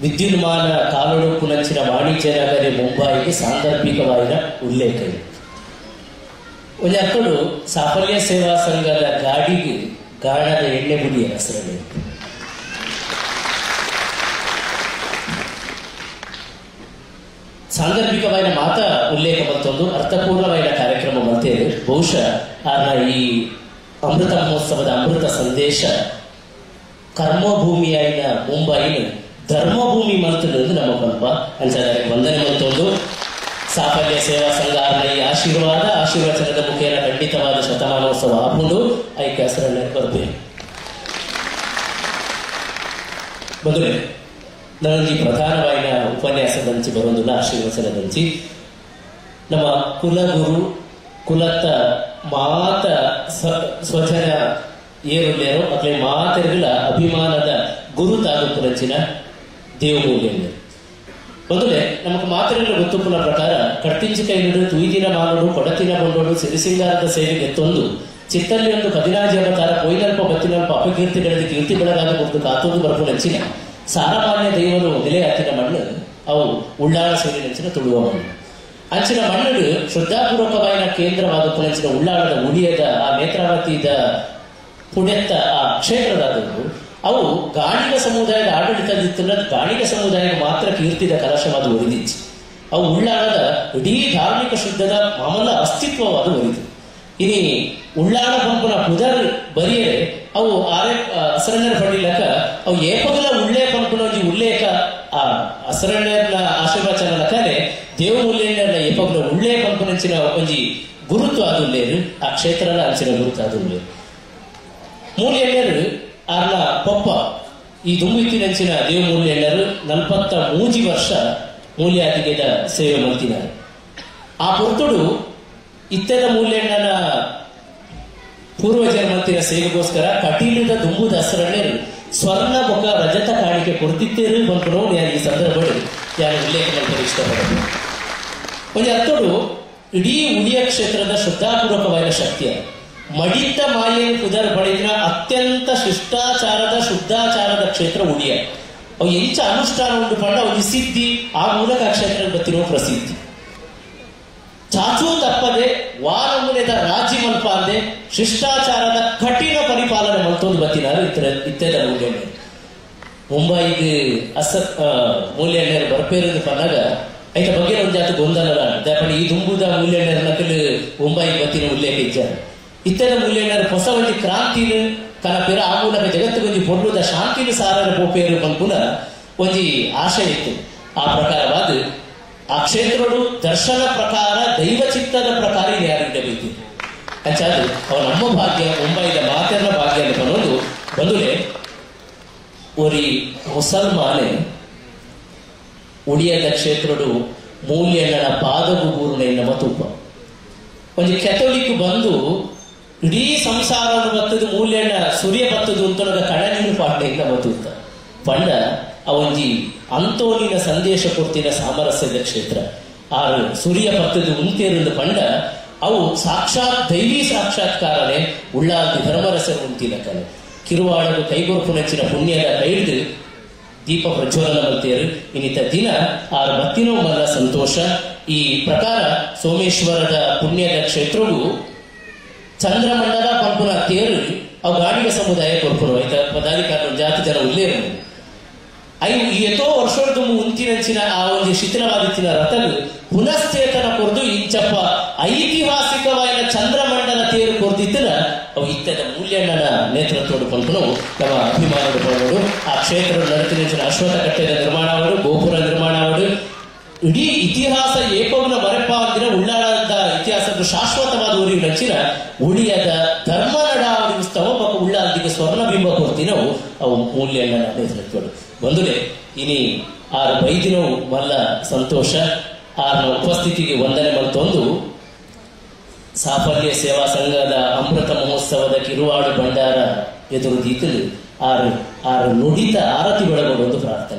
ವಿದ್ಯುನ್ಮಾನ ಕಾಲೊಡುಪ್ಪುನಂಚಿನ ವಾಣಿಜ್ಯ ನಗರಿ ಮುಂಬೈಗೆ ಸಾಂದರ್ಭಿಕವಾದ ಉಲ್ಲೇಖ. ಒಂಜಿ ಅರ್ಥಡು ಸಾಫಲ್ಯ ಸೇವಾ ಸಂಘದ ಗಾಡಿಗೆ ಗಾಣದ ಎಣ್ಣೆ ಗುಡಿಯ ಹೆಸರಲ್ಲಿ ಸಾಂದರ್ಭಿಕವಾದ ಮಾತ ಉಲ್ಲೇಖ ಮತ್ತೊಂದು ಅರ್ಥಪೂರ್ಣವಾದ ಕಾರ್ಯಕ್ರಮ ಮತ್ತೆ ಬಹುಶಃ ಆರ್ನ ಈ ಅಮೃತ ಮಹೋತ್ಸವದ ಅಮೃತ ಸಂದೇಶ ಕರ್ಮಭೂಮಿಯಾಯಿನ ಮುಂಬೈನ ಧರ್ಮಭೂಮಿ ಮಂತ್ರಿ ನಮ್ಮ ಪಲ್ಪ ಅಂಚಾದರೆ ವಂದನೆ ಮತ್ತೊಂದು ಸಾಫಲ್ಯ ಸೇವಾ ಸಂಘ ಆರ್ನ ಈ ಆಶೀರ್ವಾದ ಆಶೀರ್ವಚನದ ಮುಖೇನ ಖಂಡಿತವಾದ ಶತಮಾನೋತ್ಸವ ಆಪುಂಡು ಐಕ್ಯ ಹೆಸರನ್ನ ಬರ್ಬೇಕು. ಬಂಧುಗಳೇ, ನಾನೊಂದು ಪ್ರಧಾನವಾದ ಉಪನ್ಯಾಸದಂಚಿ ಬರೋದಿಲ್ಲ, ಆಶೀರ್ವಚನದಂಚಿ ನಮ್ಮ ಕುಲಗುರು ಕುಲತ್ತ ಮಾತ ಸ್ವಜನ ಏರುಳ್ಳೇರೋ ಅಥವಾ ಮಾತೆರ್ಗಳ ಅಭಿಮಾನದ ಗುರು ತಾಲೂಕುರಂಚಿನ ದೇವಮೂಲ್ಯ. ಮೊದಲೇ ನಮಗೆ ಮಾತೆರೆಲ್ಲ ಗೊತ್ತುಪುನ ಪ್ರಕಾರ ಕಡ್ತಿಂಚಿ ಕೈನುಡು ತುಯ್ದಿನ ಮಾನೋಡು ಕೊಡತಿನ ಬಂಡೋಡು ಸಿರಿಸಿಂಗಾರದ ಸೇವೆಗೆ ತೊಂದು ಚಿತ್ತಲ್ಲಿ ಒಂದು ಕದಿನಾಜಿ ಅವತಾರ ಕೊಯ್ನಲ್ಪ ಬತ್ತಿನಲ್ಪ ಅಪಕೀರ್ತಿಗಳಲ್ಲಿ ಕೀರ್ತಿ ಬೆಳಗಾದ ಕೊಟ್ಟು ಕಾತೊಂದು ಬರ್ಪುನಂಚಿನ ಸಾರಮಾನ್ಯ ದೈವರು ನೆಲೆಯಾತಿನ ಮಣ್ಣು ಅವು ಉಳ್ಳಾಳ ಸೇರಿನಂಚಿನ ತುಳುವ ಮಣ್ಣು. ಅಂಚಿನ ಮಣ್ಣು ಶ್ರದ್ಧಾಪೂರ್ವಕವಾದ ಕೇಂದ್ರವಾದ ಪುನಂಚಿನ ಉಳ್ಳಾಳದ ಉಳಿಯದ ಆ ನೇತ್ರಾವತಿದ ಪುಣೆತ್ತ ಆ ಕ್ಷೇತ್ರದಾದವು ಅವು ಗಾಣಿಗ ಸಮುದಾಯದ ಆಡಳಿತದಿತ್ತಲ್ಲ, ಗಾಣಿಗ ಸಮುದಾಯಕ್ಕೆ ಮಾತ್ರ ಕೀರ್ತಿದ ಕಲಶವಾದ ಒರಿದಿಚ್ಚಿ ಅವು ಉಳ್ಳಾಳದ ಇಡೀ ಧಾರ್ಮಿಕ ಶುದ್ಧದ ಮಾಮೂಲ ಅಸ್ತಿತ್ವವಾದ ಒರಿದು. ಇನಿ ಉಳ್ಳಾಳ ಪಂಪುನ ಪುದರ್ ಬರಿಯರೆ ಅವು ಆರೆ ಅಸರಣ್ಯರ ಪಡಿಲಕ ಅವು ಏಪಗಲ ಉಳ್ಳೆ ಪಂಪುನ ಒಂಜಿ ಉಲ್ಲೇಖ ಆ ಅಸರಣ್ಯನ ಆಶೀರ್ವಚನ ಲಕ್ಕನೆ ದೇವಮೂಲ್ಯನ ಏಪಗಲ ಉಳ್ಳೆ ಪಂಪುನಂಚಿನ ಒಂಜಿ ಗುರುತ್ವ ಅದು ಉಲ್ಲೇರು ಆ ಕ್ಷೇತ್ರದ ಅಂಚಿನ ಗುರುತು ಅದು ಉಲ್ಲೇರು. ಮೂಲ್ಯಣ್ಣರು ಆರ್ನ ಪೊಪ್ಪ ಈ ದುಂಬಿತ್ತಿನಂಚಿನ ದೇವಮೂಲ್ಯಣ್ಣರು 43 ವರ್ಷ ಮೂಲ್ಯಾತಿಗೆದ ಸೇವೆ ಮಾಡ್ತಿದ್ದಾರೆ. ಆ ಪೊರ್ತುಡು ಇತ್ತೆದ ಮೂಲ್ಯಣ್ಣನ ಪೂರ್ವಜರ ಮಂತಿನ ಸೇವೆಗೋಸ್ಕರ ಕಟೀಲದ ದುಂಬುದ ಹಸರಣ್ಣರು ಸ್ವರ್ಣ ಬೊಕ ರಜತ ಕಾಣಿಕೆ ಕೊಡ್ತಿತ್ತೇರು ಬಂದ್ಕೊಂಡು ನಾನು ಈ ಸಂದರ್ಭದಲ್ಲಿ ಯಾರು ಉಲ್ಲೇಖ ಮಾಡ್ತಾರೆ ಇಷ್ಟಪಡೋದು. ಒಂದು ಅರ್ಥಡು ಇಡೀ ಉಳಿಯ ಕ್ಷೇತ್ರದ ಶ್ರದ್ಧಾಪೂರ್ವಕವಾದ ಶಕ್ತಿಯ ಮಡಿತ ಮಾಯೆ ಪುದರ್ ಪಡೆದಿನ ಅತ್ಯಂತ ಶಿಷ್ಟಾಚಾರದ ಶುದ್ಧಾಚಾರದ ಕ್ಷೇತ್ರ ಉಳಿಯ. ಅವು ಎಂಚ ಅನುಷ್ಠಾನ ಉಂಟು ಪಂಡ ಒಂದು ಸಿದ್ಧಿ ಆ ಮೂಲಕ ಆ ಕ್ಷೇತ್ರ ಬತ್ತಿರುವ ಪ್ರಸಿದ್ಧಿ. ಚಾಚೂ ತಪ್ಪದೆ ವಾರಮುನೆದ ರಾಜಿ ಮಲ್ಪಾಂದೆ ಶಿಷ್ಟಾಚಾರದ ಕಠಿಣ ಪರಿಪಾಲನೆ ಮಲ್ತೊಂದು ಬತ್ತಿನಾರು ಇತ್ತೆದ ಮೂಲ್ಯಣ್ಣರು. ಮುಂಬೈಗೆ ಅಸ ಮೂಲ್ಯಣ್ಣರು ಬರ್ಪೇರು ಪನ್ನಾಗ ಐತ ಬಗ್ಗೆ ಒಂದು ಜಾತಿ ಗೊಂದಲ ದಾಪಣಿ ಈ ದುಂಬುದ ಮೂಲ್ಯಣ್ಣರ ನಕಲು ಮುಂಬೈಗೆ ಬತ್ತಿನ ಉಲ್ಲೇಖ ಇಚ್ಚಾರ. ಇತ್ತೆದ ಮೂಲ್ಯಣ್ಣರು ಹೊಸ ಒಂಜಿ ಕ್ರಾಂತಿನ ಕನಪೇರ ಆ ಮೂಲಕ ಜಗತ್ತು ಒಂಜಿ ಪೊರ್ಲುದ ಶಾಂತಿನ ಸಾರರ ಪೋಪೇರು ಪನ್ಪುನ ಒಂಜಿ ಆಶೆ ಇತ್ತು. ಆ ಪ್ರಕಾರವಾದ ಆ ಕ್ಷೇತ್ರಡು ದರ್ಶನ ಪ್ರಕಾರ ದೈವ ಚಿತ್ತದ ಪ್ರಕಾರ ಯಾರಿಡಬೇಕು ಅಂಚಾದು ಅವ ನಮ್ಮ ಭಾಗ್ಯ ಮುಂಬೈದ ಮಾತೆರ್ನ ಭಾಗ್ಯ ಅಂತ ಬರೋದು. ಬಂದುಲೆ ಒರಿ ಮುಸಲ್ಮಾನೆ ಉಳಿಯದ ಕ್ಷೇತ್ರಡು ಮೂಲ್ಯಣ್ಣನ ಪಾದಗು ಗೂರುನ ಮತುಪ್ಪ ಒಂಜಿ ಕೆಥೋಲಿಕ್ ಬಂದು ಇಡೀ ಸಂಸಾರವನ್ನು ಬತ್ತದು ಮೂಲ್ಯಣ್ಣ ಸೂರ್ಯ ಬತ್ತದು ಅಂತನದ ಕಣನೀರು ಪಾಂಡೆಯಿಂದ ಮತುತ್ತ ಪಂಡ ಅವಂಜಿ ಅಂತೋನಿನ ಸಂದೇಶ ಕೊಡ್ತಿನ ಸಾಮರಸ್ಯದ ಕ್ಷೇತ್ರ ಆರು ಸೂರ್ಯ ಪತ್ತದು ಉಂತೇರಿಂದ ಪಂಡ ಅವು ಸಾಕ್ಷಾತ್ ದೈವಿ ಸಾಕ್ಷಾತ್ಕಾರನೆ ಉಳ್ಳಾಲ್ತಿ ಧರ್ಮರಸ ಉಂತಿನ ಕಲೆ ಕಿರುವಾಳಗು ಕೈಗೊರ್ಪುನಂಚಿನ ಪುಣ್ಯದ ಕೈದು ದೀಪ ಪ್ರಜ್ವಲನ ಮಂತೇರು ಇನ್ನಿತ ದಿನ ಆರು ಬತ್ತಿನೋ ಮಲ್ಲ ಸಂತೋಷ. ಈ ಪ್ರಕಾರ ಸೋಮೇಶ್ವರದ ಪುಣ್ಯದ ಕ್ಷೇತ್ರವು ಚಂದ್ರಮಂಡಲ ಪಂಪುನ ತೇರು ಅವು ಗಾಡಿಗ ಸಮುದಾಯ ಕೊರ್ಪುನು ಆಯ್ತಾ ಪದಾಧಿಕಾರಿ ಜಾತಿ ಜನ ಉಲ್ಲೇರು I ಎತೋ ವರ್ಷದ ಮುಂಚಿನಂಚಿನ ಆ ಒಂದು ಶಿಥಿಲವಾದಿತ್ತಿನ ರಥವು ಪುನಶ್ಚೇತನ ಕೊರ್ದು ಇಂಚಪ್ಪ ಐತಿಹಾಸಿಕವಾದ ಚಂದ್ರಮಂಡಲ ತೇರು ಕೊರ್ದಿತ್ತಿನ ಅವು ಇತ್ತದ ಮೂಲ್ಯಣ್ಣನ ನೇತೃತ್ವದ ಪಂಪುನು ನಮ್ಮ ಅಭಿಮಾನದ ಪಡೆದವರು. ಆ ಕ್ಷೇತ್ರ ನಡತಿನ ಅಶ್ವತ್ಥ ಕಟ್ಟೆದ ನಿರ್ಮಾಣ ಅವರು, ಗೋಪುರ ನಿರ್ಮಾಣ ಅವರು, ಇಡೀ ಇತಿಹಾಸ ಏಪವನ ಮರೆಪ್ಪ ಅಂದಿನ ಉಳ್ಳಾಳದ ಇತಿಹಾಸದ ಶಾಶ್ವತವಾದ ಊರಿನ ನಂಚಿನ ಉಳಿಯದ ಧರ್ಮನಡ ಉತ್ಸವ ಮತ್ತು ಉಳ್ಳಾಲ್ದಿಗೆ ಸ್ವರ್ಣ ಬಿಂಬ ಕೊಡ್ತಿನವು ಅವು ಮೂಲ್ಯಣ್ಣನ ನೇತೃತ್ವಗಳು. ಬಂದುಲೆ ಇನಿ ಆರು ಬೈದಿನವು ಮಲ್ಲ ಸಂತೋಷ. ಆರ್ನ ಉಪಸ್ಥಿತಿಗೆ ವಂದನೆ ಮಲ್ತೊಂದು ಸಾಫಲ್ಯ ಸೇವಾ ಸಂಘದ ಅಮೃತ ಮಹೋತ್ಸವದ ಕಿರುವಾಡು ಭಂಡಾರ ಎದುರು ದೀತಲು ಆರು ಆರು ನುಡಿತ ಆರತಿ ಒಳಗೊಂಡು ಪ್ರಾರ್ಥನೆ.